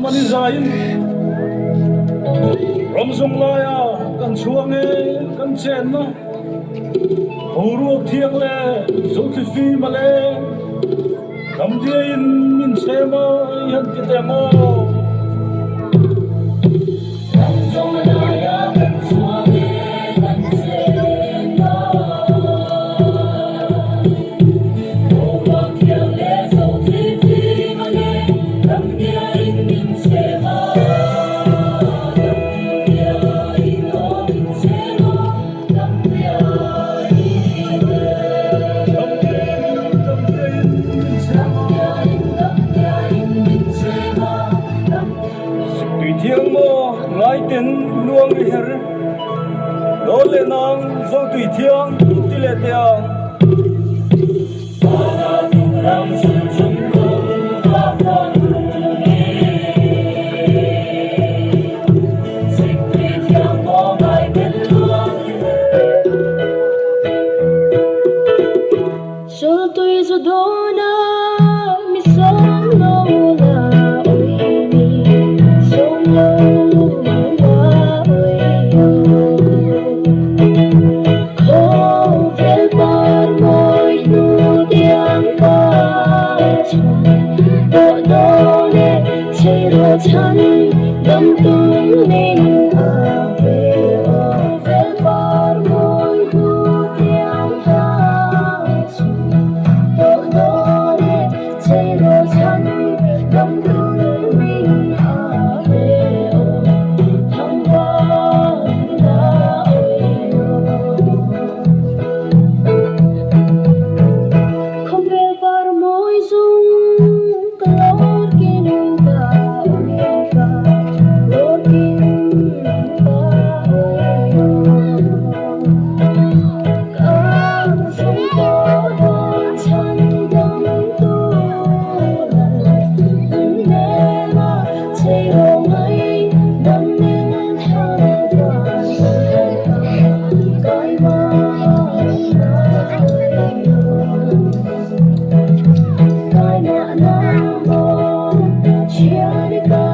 Mani zaiin ram zawng laia kan chhuang e kan chenna boruak thiang leh zothli fim a leng ram diaiin min chhem a i han ti teh maw. Ram zawng laia kan chhuang e kan chenna boruak thiang leh zothli fim a leng ram diaiin min chhem a dam diaiin aw min chhem a dam diaiin e. Ram diaiin dam diaiin min chhem a. Dam diaiin min chhem a dam. Tui thiang maw ngai ten luang ri her dawn leh nang zo tui thiang ti leh teh ang. Sultui zu dawna mi sawm lo la awi mi sawm lo la awi aw. Khawvel par mawi hnu tiang ka chhun tawh dawn e chheiraw chhan dam tum min a pe aw. Khawvel par mawi hnu tiang ka chhun tawh dawn e chheiraw chhan dam tum min a pe aw. Thangvan la awi aw. Khawvel par mawi zung ka lawr kin ka awi ka lawr kin ka awi aw. Ka zung tawh dawn chhan dam tu lal an nem a chheiraw ngai dam min thang van kai mah na awi aw. Kai mah na maw thian ka.